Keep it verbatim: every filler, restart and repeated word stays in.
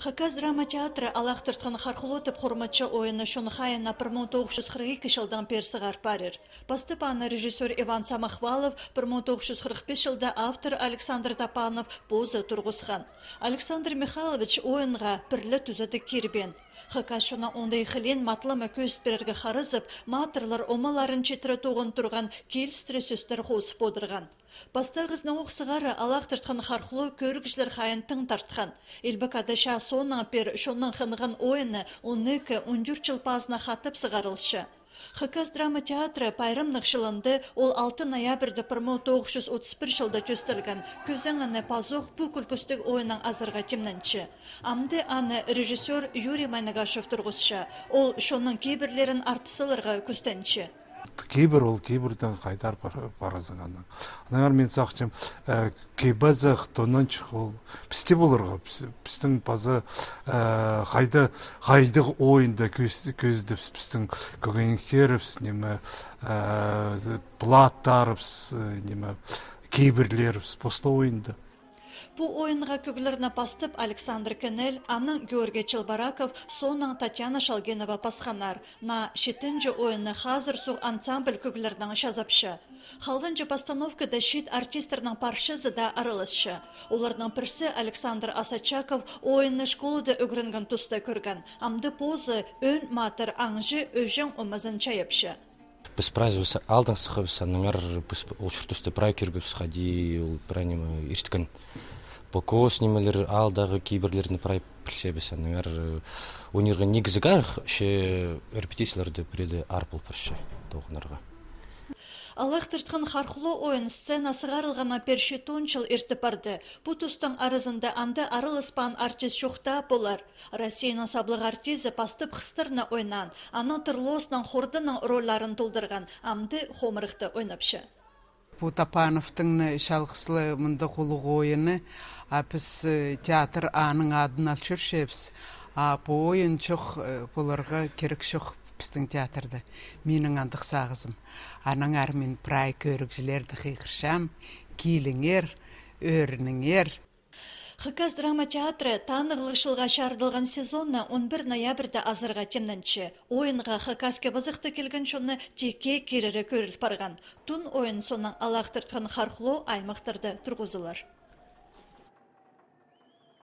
Хакас драма театры «Алаахтыртхан Хархло» тіп хурматчы ойынны чон хайиин пір муң тоғыс чӱс хырых ікі чылдаң пеер сығарып парир. Пастап аны режиссёр Иван Самохвалов пір муң тоғыс чӱс хырых пис чылда автор Александр Топанов позы турғысхан. Александр Михайлович ойынға пір ле тӱзедіг кирбеен. Хакас чонның оңдай хылиин матлама кӧзіт пирерге харызып, матырлар омаларын читіре тоғын турған килістіре сӧстер хозып одырған. Пастағызынаң ох сығара «Алаахтыртхан Хархло» кӧрігҷілер хайиин тың тартхан. Илбек-Ада чаа соонаң пеер чонның хынған ойыны он ікі, он тӧрт чыл пазына хатап сығарылча. Хакас драма театры пайрамнығ чылында ол алты ноябрьда пір муң тоғыс чӱс отыс пір чылда тӧстелген «Кӧзенені» пазох пу кӱлкістіг ойыннаң азарға тимненче. Амды аны режиссёр Юрий Майнагашев турғысча. Ол чонның кибірлерін артыс саларға кӱстенче. Кибір ол кибірдең хайдар пар-, паразың анаң. Аннаңар мин сағынчам, э, кибезі хтонанчых ол пісте поларға, піс-, пістің паза, э, хайда, хайдағ ойында кӧс-, кӧзідібіс, пістің кӧгенектерібіс, ниме, э, платтарыбыс, э, ниме, кибірлерібіс, поста ойында. Пу ойынға кӧглерні пастап Александр Кенель, анаң Георгий Челбораков, соонаң Татьяна Шалгинова пасханнар. Наа читінҷі ойынны хазыр суғ ансамбль кӧглернең чазапча. Халғанҷы постановкада чиит артистернің парчазы даа араласча. Оларның пірсі Александр Асочаков ойынны школада ӱгренген туста кӧрген. Амды позы ӧӧн матыр аңҷы ӧҷең омазын чайапча. Піс прайзыбыс аалдаң сыххабыс, аннаңар піс ол чуртаста прай кӧргебіс, хайди ол прай ниме ирткен. Покос нимелер, аалдағы кибірлерні прай пілчебіс, аннаңар, э, ойнирға нигізі кирек, че репетицияларда пірееде аар пол парча тоғынарға. «Алаахтыртхан Хархло» ойын сценаа сығарылғаннаң пеер читон чыл иртіп парды. Пу тустың аразында анда араласпаан артист чох таа полар. Россияның саблығ артизі пастап хыстарны ойнаан, анаң тырлоозынаң хорданың рольларын толдырған, амды хомырыхта ойнапча. Пу Топановтың не чалғыс ла мындағ улуғ ойыны, а піс, э, театр аның адын ал чӧрчебіс. А пу ойын чох, э, поларға кирек чох пістің театрда. Минің андағ сағызым. Аннаңар мин прай кӧрігҷілерні хығырчам: киліңер, ӧрініңер. Хакас драма театры танығлығ чылға чарыдылған сезонны он пір ноябрьда азарға тимненче. Ойынға хакас кӧп азахта килген чонны тикке кирері кӧріл парған. Тун ойын соонаң «Алаахтыртхан Хархло» аймахтарда турғызылар.